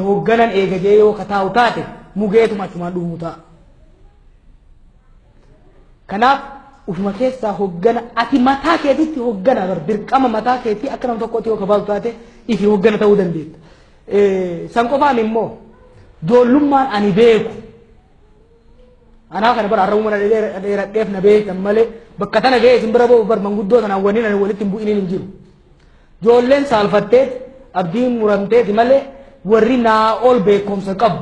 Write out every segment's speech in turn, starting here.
Hoogganan eegajee yoo kataa'u taate mugeetuma achumaan dhufu ta'a. Kanaaf ufuma keessaa hooggana ati mataa keetitti hooggana bar dirqama mataa keetii akka nama tokkotti yoo kabaatu taate ifi hooggana ta'uu dandeetta. San qofaan immoo ijoollummaan ani beeku. Anaa kana bara har'a mana dheeradheef na beektan malee bakka tana ga'ee isin bira ba'u bar manguddoo tanaan wanni ani walitti hin bu'iniin hin jiru. Ijoolleen saalfatteet abdiin muramteeti malee warri naa ol beekumsa qabu,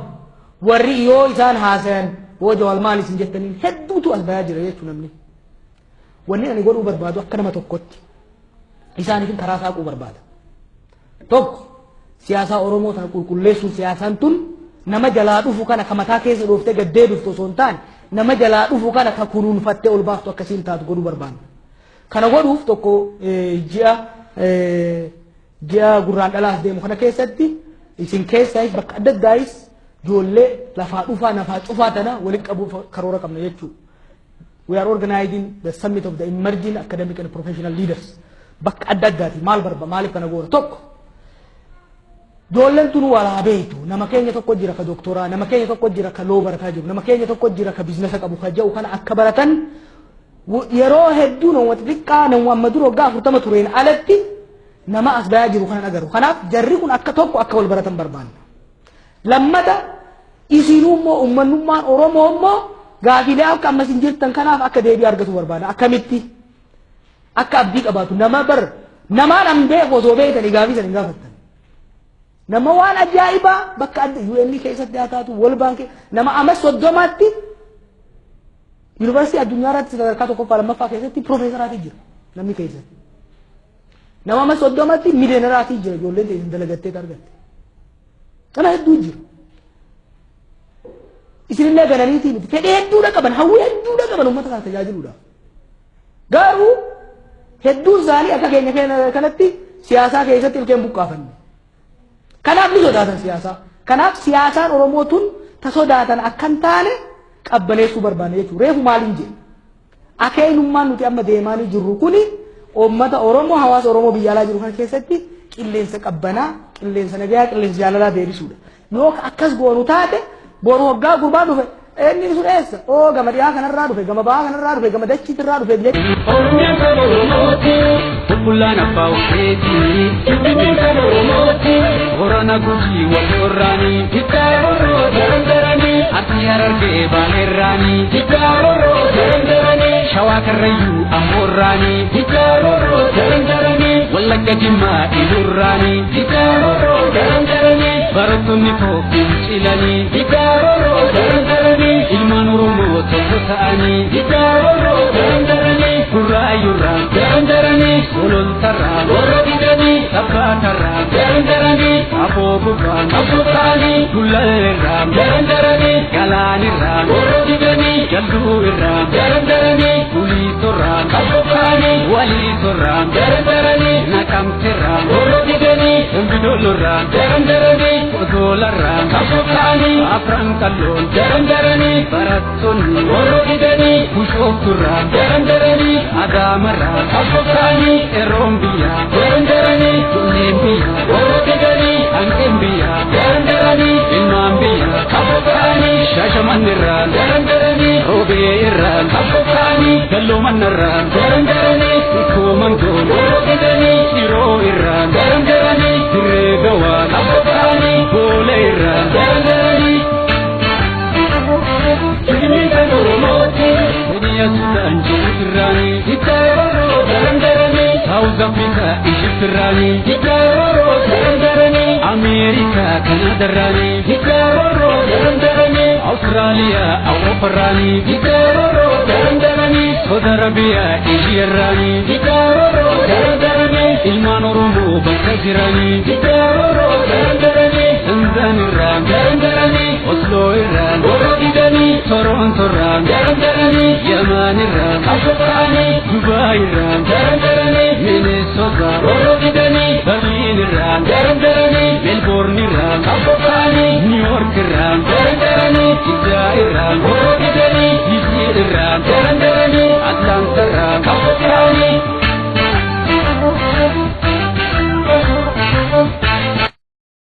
warri yoo isaan haasayan booda wal maal isin jettaniin hedduutu as bayaa jira jechuu namni. Wanni ani godhuu barbaadu akka nama tokkotti isaaniifin karaa saaquu barbaada. Tokko, siyaasaa Oromoo tana qulqulleessuun, siyaasaan tun nama jalaa dhufu kana ka mataa keessa dhooftee gad deebiftu osoo hin taane, nama jalaa dhufu kana ka kunuunfattee ol baaftu akkasiin taatu godhuu barbaanna. Kana godhuuf tokko, ji'a gurraan dhalaas deemu kana keessatti isin keessaayis bakka adda addaayis ijoollee lafaa dhufaa nafaa cufaa tana walitti qabuuf karoora qabna jechuudha. We are organizing the summit of the emerging academic and professional leaders. Bakka adda addaati. Maal barba maaliif kana goona? Tokko, ijoolleen tun walaa beektu, nama keenya tokko jira ka doktoraa, nama keenya tokko jira ka loo barataa jiru, nama keenya tokko jira ka business qabu ka jedhu kana akka baratan. Yeroo hedduu nama xixiqqaa, nama amma dura waggaa 40 tureen alatti nama as bayaa jiru kanan agarru. Kanaaf jarri kun akka tokko akka wal baratan barbaanna. Lammata, isinuu immoo ummannummaan Oromoo immoo gaafilee akka ammas hin jirtan kanaaf akka deebii argatu barbaada. Akkamitti akka abdii qabaatu nama bar namaan an beeku osoo beektanii gaafii san hin gaafattan. Nama waan ajaa'ibaa bakka adda UN keessatti haa taatu, World Bank, nama amma 30tti yuunivarsiitii addunyaa irratti sadarkaa tokkoffaa lammaffaa keessatti piroofeesaraatii jira namni keessatti. Nama amma 30tti millionaireaatii jira, ijoolleen teessin dalagattee argatte. Nama hedduu jira. Isinillee gananiitii miti, fedhii hedduudha qaban, hawwii hedduudha qaban uummata kana tajaajiluudhaaf. Garuu hedduun isaanii akka keenya kanatti siyaasaa keessatti ilkeen buqqaafanne. Kanaaf ni sodaatan siyaasaa. Kanaaf siyaasaan Oromoo tun ta sodaatan akka hin taane qabbaneessuu barbaanne jechuudha. Reefu maaliin jedhe? Akeenyummaan nuti amma deemaanii jirru kuni uummata Oromoo, hawaasa Oromoo biyya alaa jiru kana keessatti qilleensa qabbanaa, qilleensa nagayaa, qilleensa jaalalaa deebisuudha. Yoo akkas goonu taate boru waggaa gurbaa dhufe inni sun eessa? Oo, gama dhiyaa kanarraa dhufe, gama bahaa kanarraa dhufe, gama dachiitirraa dhufe jedhe. Oromiyaan kan Oromooti. Obbolaan abbaa ogeeti. Finfinneen kan Oromooti. Horana Gujii wal horraanii. Hiddaa Oromoo daran daranii. Arsii, Harargee, Baaleerraanii. Hiddaa Oromoo daran daranii. Shawaa, Karrayyuu, Amboorraanii. Hiddaa Oromoo daran daranii. Wallagga, Jimmaa, Ilurraanii. Hiddaa Oromoo daran daranii. Barattoonni tokko cilanii. Hiddaa Oromoo daran daranii. Ilmaan Oromoo tokko ta'anii. Hiddaa Oromoo daran daranii. Gurraayyurraa daran daranii. Sololtarraa warra didanii. Sabbaatarraa daran daranii. Aboo gubbaan aboo ta'anii. Gullalleerraa daran daranii. Galaanirraa warra didanii. Jalduu irraa daran daranii. Guliisorraa aboo ta'anii. Waliisorraa daran daranii. Naqamteerraa warra didanii. Dambidollorraa daran daranii. Odolarraa aboo ta'anii. Afran Qalloon daran daranii. Barattoonni warra didanii. Bushoofturraa daran daranii. Adaamarraa aboo ta'anii. Eroon biyyaa daran daranii. Tulleen biyyaa warra didanii. Hanqeen biyyaa daran daranii. Ilmaan biyyaa aboo ta'anii. Shaashamannirraa daran daranii. Roobee irraa aboo ta'anii. Galloomanarraa daran daranii. Sikkoo Mangoon warra didanii. Ciroo irraa daran daranii. Dirree Dawaa aboo ta'anii. Boolee irraa daran daranii. Finfinneen kan Oromooti. Keniya, Sudaan, Jibuutirraanii. Hiddaa Oromoo daran daranii. South Africa, Egyptirraanii. Hiddaa Oromoo daran daranii. Ameerikaa, Kanaadarraanii. Hiddaa Oromoo daran daranii. Awustiraaliyaa, Awurooparraanii. Hiddaa Oromoo daran daranii. Saudi Arabiyaa, Eeshiyaarraanii. Hiddaa Oromoo daran daranii. Ilmaan Oromoo bakka jiranii. Hiddaa Oromoo daran daranii. Tanzaanirraa daran daranii. Osloo irraa warra didanii. Torontorraa daran daranii. Yamaanirraa aboo ta'anii. Dubaay irraa daran daranii. Minnesota warra didanii. Berliin irraa daran daranii. Melbourne irraa aboo ta'anii. New York irraa daran daranii. Jiddaa irraa warra didanii. DC irraa daran daranii.